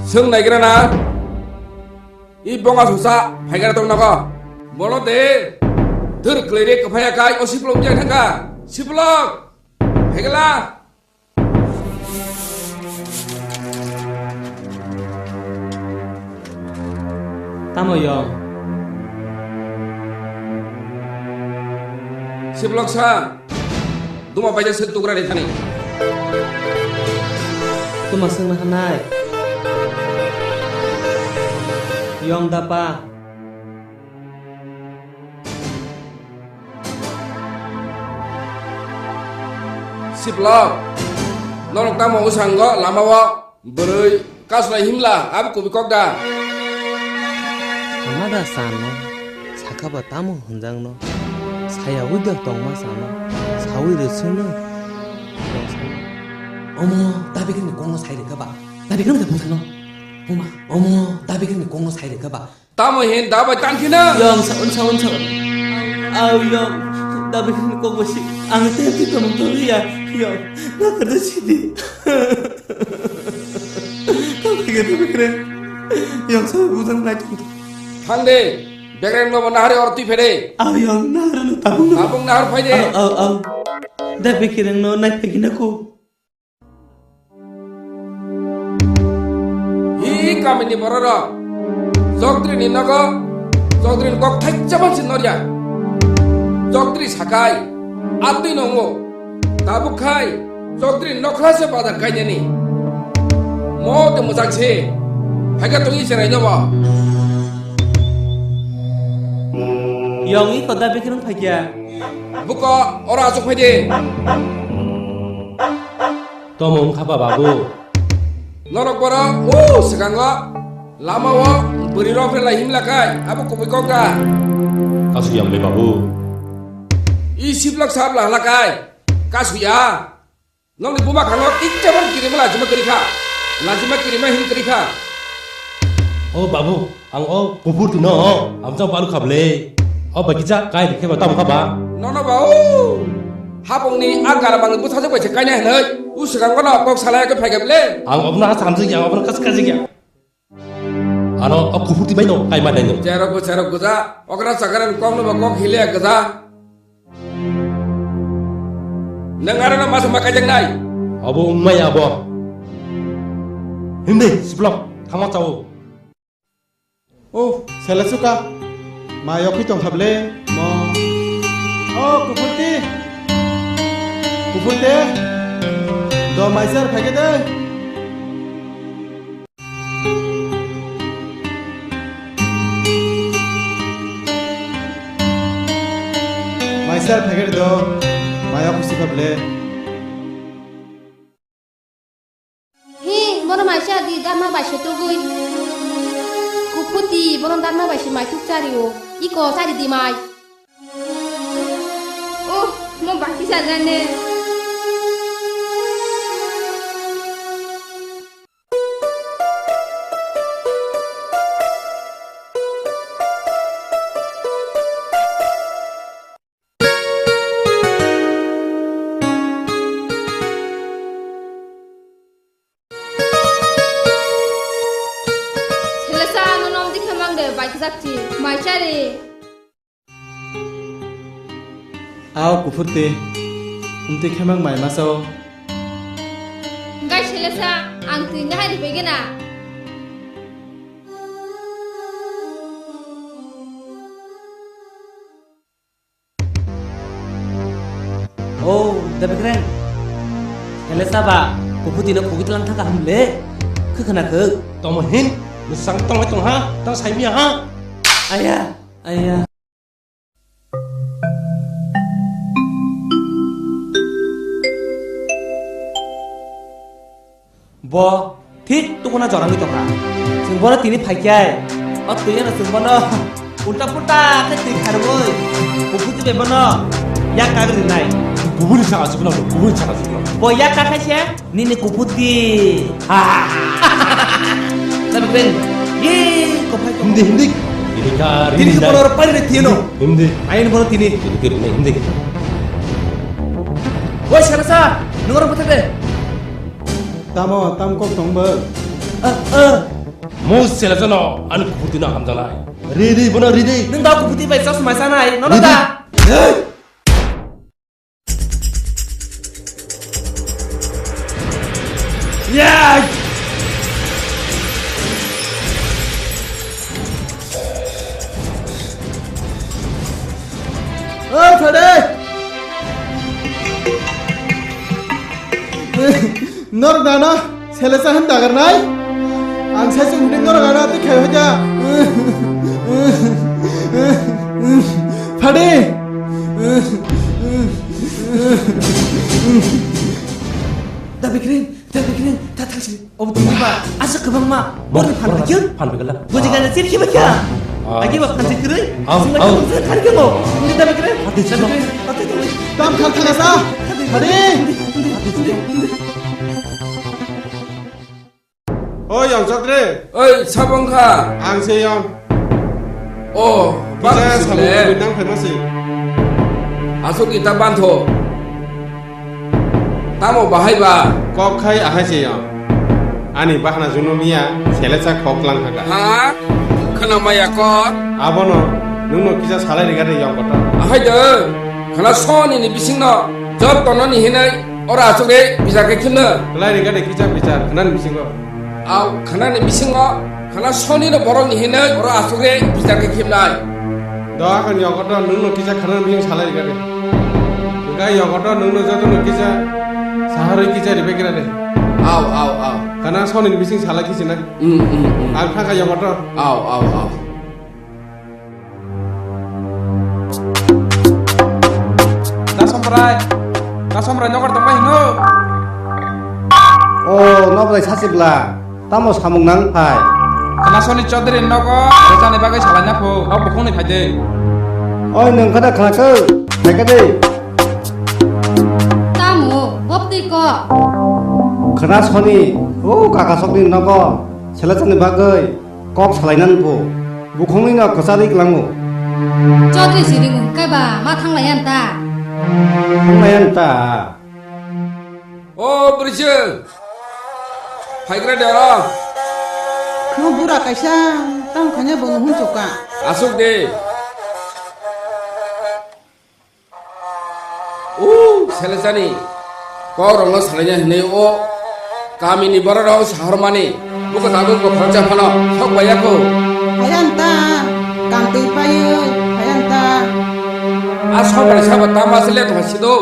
Sung naigra na. I bonga susa phaigra tong nago. Bolo de. Thir klere kaphaya kai o siplok jang thangka. Siplok. Phaigla. Tamo yong? Siplok sa, duma paija sek tukra ni thani. Tuma sengna hanai. Yong dapa. Siplok, norok tamo wngsango lama o bwrwi kaslai himla abo kubui kok da? Hamada sano, sakaba tamo hwnjakno, sayawi da tongma sano, sawi rwswngno. Omo, dabi khe ni kokno sai rwkha ba? Dabi khe ni kokno sai rwkha ba? Omo, dabi khe ni kokno sai rwkha ba? Tamo hin da bai tang khina? Yong saun saun saun. Au yong. Da bai kok basi. Ang te te tong tong ya. Yong. Na kada sidi. Tang khina da bai kre. Yong sa bujang nai tong. Thang de. Begreng no nahari or tui phede. Au yong nahar no tabung no. Tabung nahar phai de. Au au au. Da bai kre no nai phai khina ko. Hi kamini bororok, Chokdrini nogo, Chokdrini kok thaisa mansi norya. Chokdri sakai, atwi nongo, tabuk khai, Chokdri nokhla se badar kainani. Mo te mujang se, phaika tongwi cherai nobo. Yong i koda bikirung phaikya. Buko, oro asuk phaidi. Tomo wngkha ba babu? Norok boro o swkango lama o bwrwi rok belai himla kai abo kubui kok da. Kasu yang be babu. I siplok sap la hla kai. Kasu ya. Nokni buma khango tikte bar kirima lajima kiri kha. Lajima kirima hin kiri kha. O babu, ang o kuphur tino amjak balu khablei. O bakija kai rikhe ba tamo kha ba? Nono ba o. Hapungni a garabangni bwsajwk bai se kaina hinwi. U swkango no kok salai khe phai khe ble. Ang obno ha samjak ya, obno kas kasik ya. Ano o kuphur ti bai no kai ma dai no. Cherok bo cherok goja, okra chakra ni kok no ba kok hile goja. Nang aro no masa ma kajak nai. Abo wngmai abo. Himde siplok thama chao. Oh, sela suka. Ma yokhi tong thable. Mo. Oh, kupurti. Kupurti. Do maiser phage de. Maiser phage do. Maya khusi thable. Hi, bono maisa di darma bai se tugui. Kuputi, bono darma bai se mai tuk chari o. Iko chari di mai. Oh, mo baki sajane. Selesa, ano nom dikhe mang de, bai khe jak chi, mai chari. Ao, kuphur twi, wng twi khe mang mai ma sao. Gai selesa, ang twi nahai ripegena. O, da bekreng. Hele saba, kuputi no kugi tlang thaka hamle. Khe khana khe. Tomo hin, musang tong tong ha, tang sai miya ha. Aya, aya. Bo thik tukuna jorangwi tongkha. Chwng bono tini phaikhai. O twi ano chwng bono ulta pulta khe twi kharwi. Kuphutwi bai bono yak kagwi rwnai. Kubuni saka chukno, kubuni saka chukno. Bo yak kakhai se nini kuphutwi. Ha. Tabi kren. Ye, kophai to. Hindi, hindi. Hindi ka, Tini hindi se dai. Bono pari re tieno. Hindi. Ain bono tini. Hindi kiri, hindi. Woi, sana sa. Nungro butade. Tamo, tam kok tong bo? Ah, ah. Mo sela jano, ani kuputi na hamjalai. Ridi, bono ridi. Nung da kuputi bai chosma sanai, nono Ridi. Da. Yai! Oi, Thode! Norok dano selesa hin dagarnai? Ang sai chumding norok ano twi khai hoja. Phadi. Da bikrin, da bikrin, ta thangsi. Obo tini ba, asa kwbangma. Borni phan bikir. Phan bikir la. Buji gana chiri khiba kya? Ah. Agi ba phan bikir. Au, au. Khari kemo. Ini da bikrin. Hati chalo. Tam khal thangasa. Phadi. Oi, Yong Chaudhary. Oi, sabong kha. Ang se Yong. Oh, bang Kisa sile. Sabu nang phai masi. Asuk ita bantho. Tamo bahai ba? Kok khai ahai se Yong. Ani bahana juno miya, sele cha khok lang kha. Ha? Khana maya kok? Abono, nungno kisa salai riga de Yong kotor. Ahai de. Khana soni ni bising no. Job kono ni hinai. Ora asuk re, bisa ke khimna. Salai riga de kisa bisa, khana ni bising no. Au, khana ni bisingo, khana soni no borok ni hinwi oro asuk re bichar khe khibnai. Do akon yokot no nwng no kisa khana ni bising salai rega de. Hwnkhe yokot no nwng no joto no kisa saharwi kisa ribai kira de. Au, au, au. Khana soni ni bising salai kisi na. Mm, mm, mm. Ang thangkha yokot no. Au, au, au. Da Somrai, Da Somrai nogo tongma hino. O, nogo bai sachi bla. Tamo samung nang phai? Khana soni Chaudhary nogo rwchani bagwi salaina phu. Nok bukhungni phai de. Oi, nwng khada khana khe, phai khe de. Tamo, boptwi ko. Khana soni, o kaka sokni nogo selachani bagwi. Kok salainani bo bukhukni no kwcharwi kwlango. Chaudhary si ringo hwnkhe ba ma thanglaiyan ta? Thanglaiyan ta. O bwrwisi, phaigra de oro. No bura kaisa, tamo khaina bo no hunchuka. Asuk de. O selesani kokrokno salaina hinwi o kamini bororok sahormani buko tabuk bo khoroksa phano sok bai ya kho. Phaiyan ta, kamtwi paiwi phaiyan ta. A sok bai sabo tamo asle thang sido.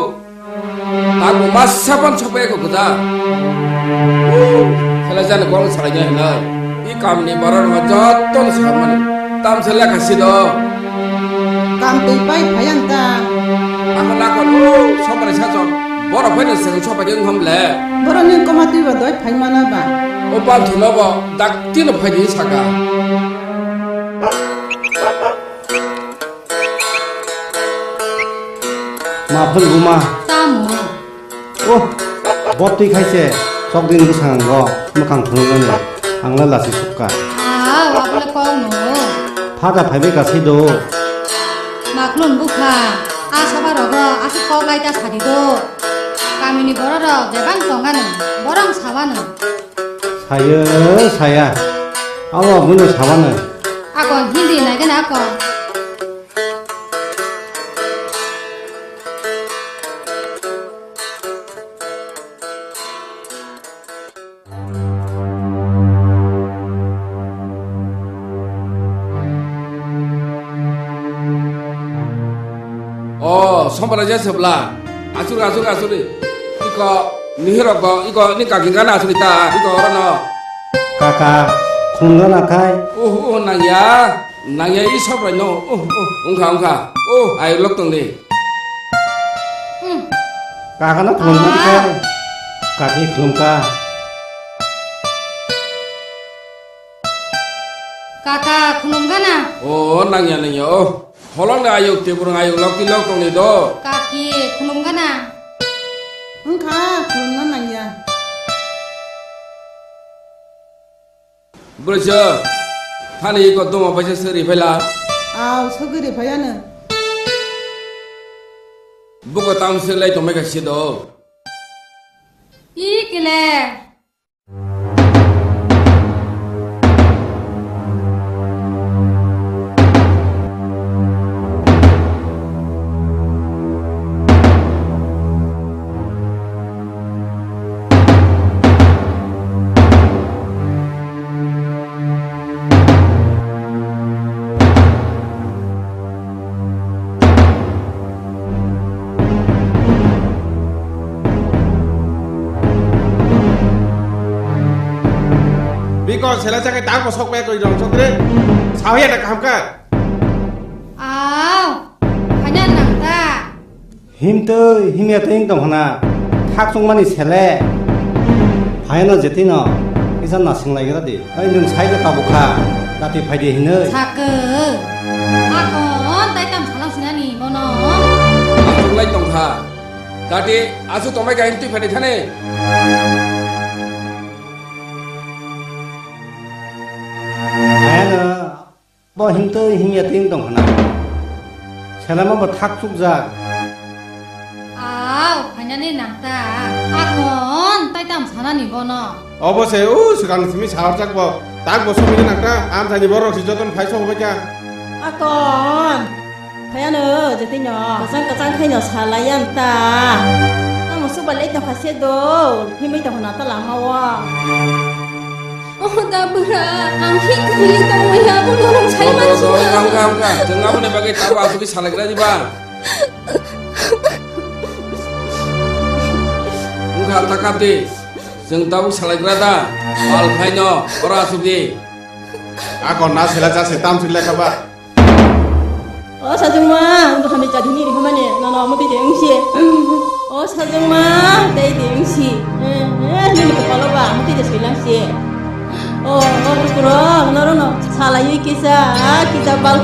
Tabuk masa phano sok bai ya kho gwja. O selesani kokrok salaina hinwi. I kamni borok rok joto no samani. Tamsa lekha si do. Kam twi pai phaiyan ta. Ako nakon o sopra sa chok. Borok phai no seng sopa khe wngkham le. Borok ni koma twi ba doi phai mana ba. O banthu no bo dakti no phai di saka. Ma phun buma. Tamo. Oh, botwi khai se, chokdini bwskango mwkhang phunuknani, ang le lasi sukha. Ah, wabole kok no. Phada phaibai ka se do. Maklum bukha, a soba rogo aswk kok lai ta sadi do. Kamini borok rok bebak tongano, borok sabano. Sayo, saya. Abo buino sabano. Ako hindi nai gana ako. O, sompra je sebla. Asuri, asuri, asuri. Iko, nihirok go, iko, ni kaki gana asuri ta, iko oro no. Kaka, khunggana khai. Uh, uh, nangya. Nangya i sop bai no. Oh, oh, wngkha, wngkha. Oh, ai lok tong di. Hmm. Kakano khulumkha. Ah. Khe kakni khulumkha. Kaka, khulum gana? O, nangya, nangya, o. Holong na ayuk, tibur ayuk, lok ti lok tong ni do. Kaki, khulum gana? Wngkha, khulum na nangya. Bwrwi sir, thani iko duma paisa sir riphai la. Aw, sogwi riphai ano. Buko tam sir lai tongmai kha si do. I kile. Biko sela chakai tak bosok pe koi rong sokre. Sawi ada kaham ka? Aw, hanya nang ta. Himtwi himya twi wng tong hwna, thak chukmani sele. Phaino jetino kisa nasing lai gra di. Ai nwng sai da tabuk kha, dati phai di hinwi. Sakhe, akon tai tam salang sinani bono. Aswk lai tong kha, dati aswk tongmai kha himtwi phai di thani. Phaino. Bo himtwi himya twi wng tong khna. Selama bo thak chukjak. Aw, phainani nang ta. Akon, tai tam sanani bono. Obo se, u, swkang simi sahorjak bo. Tak bo somini nang ta, amchaini borok si joton phai sobo bai kha. Akon, phaiano, jetino. Kwchang kwchang khaino salai yan ta. Tamo suba lei tong kha se do, himwi tong khna ta lama o. Oh, da bwra, ang hi khlai tong maya, bo norok sai Do, do, do, mansi wngkha, wngkha, wngkha. Chwng aboni bagwi tabuk asugwi salaigra diba? Wngkha, ta kap di. Chwng tabuk salaigra da? Pal khlaino, oro asugwi. Akon na sela chasi tam sila kha ba? O sajwkma, ang dophani chadini rihmani, nono omo twi de wngsi. O sajwkma, tei de wngsi. Eh, eh, nini kopalo ba, omo twi de soilangsi. O, o lukurok, norokno salaiwi kisa, kisa bal khai